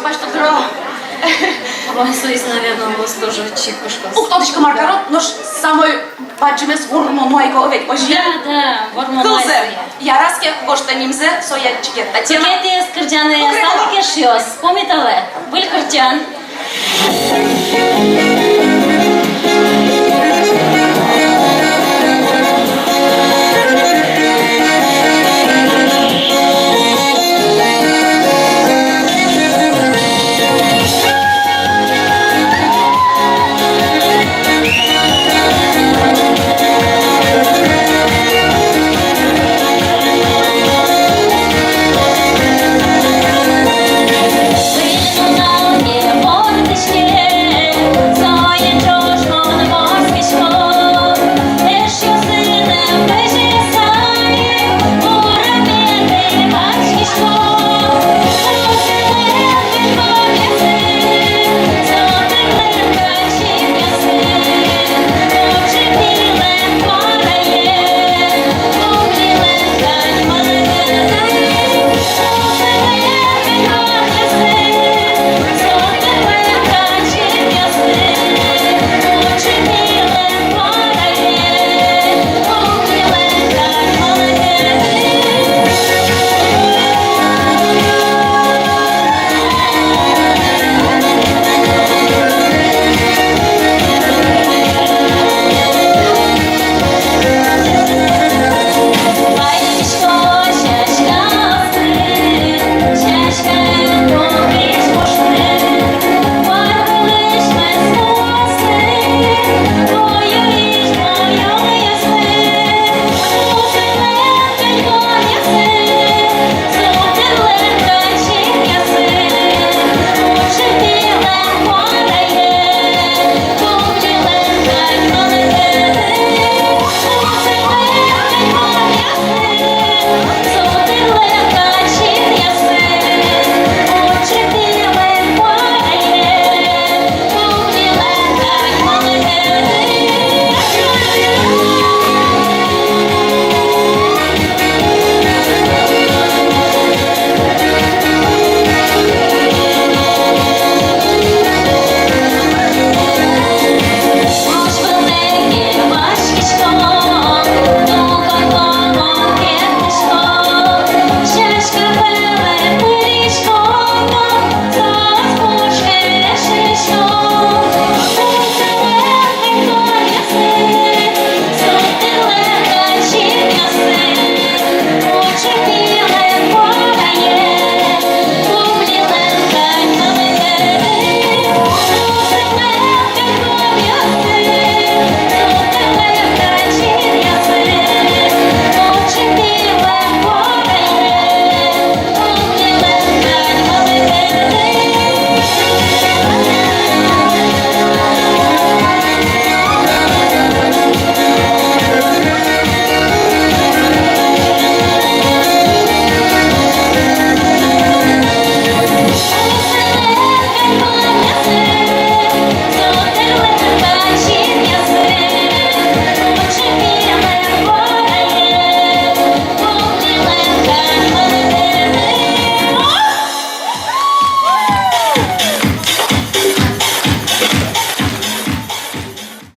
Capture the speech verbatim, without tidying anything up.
Басьтэ дыр. Ой, соиз, наверно, луоз тоже чик кышкас. Уг тодӥськы, мар карод, нош самой бадӟымез вормоно ай ке, ведь, озьы-а? Да, да, вормоно. Кылзэ. Яраз ке, гожтэ нимзэ, со ятчике. Татьяна. Кыкетӥез кырӟанэ. Кукрякова. Ставыке, эшъёс, пумиталэ. Выль кырӟан.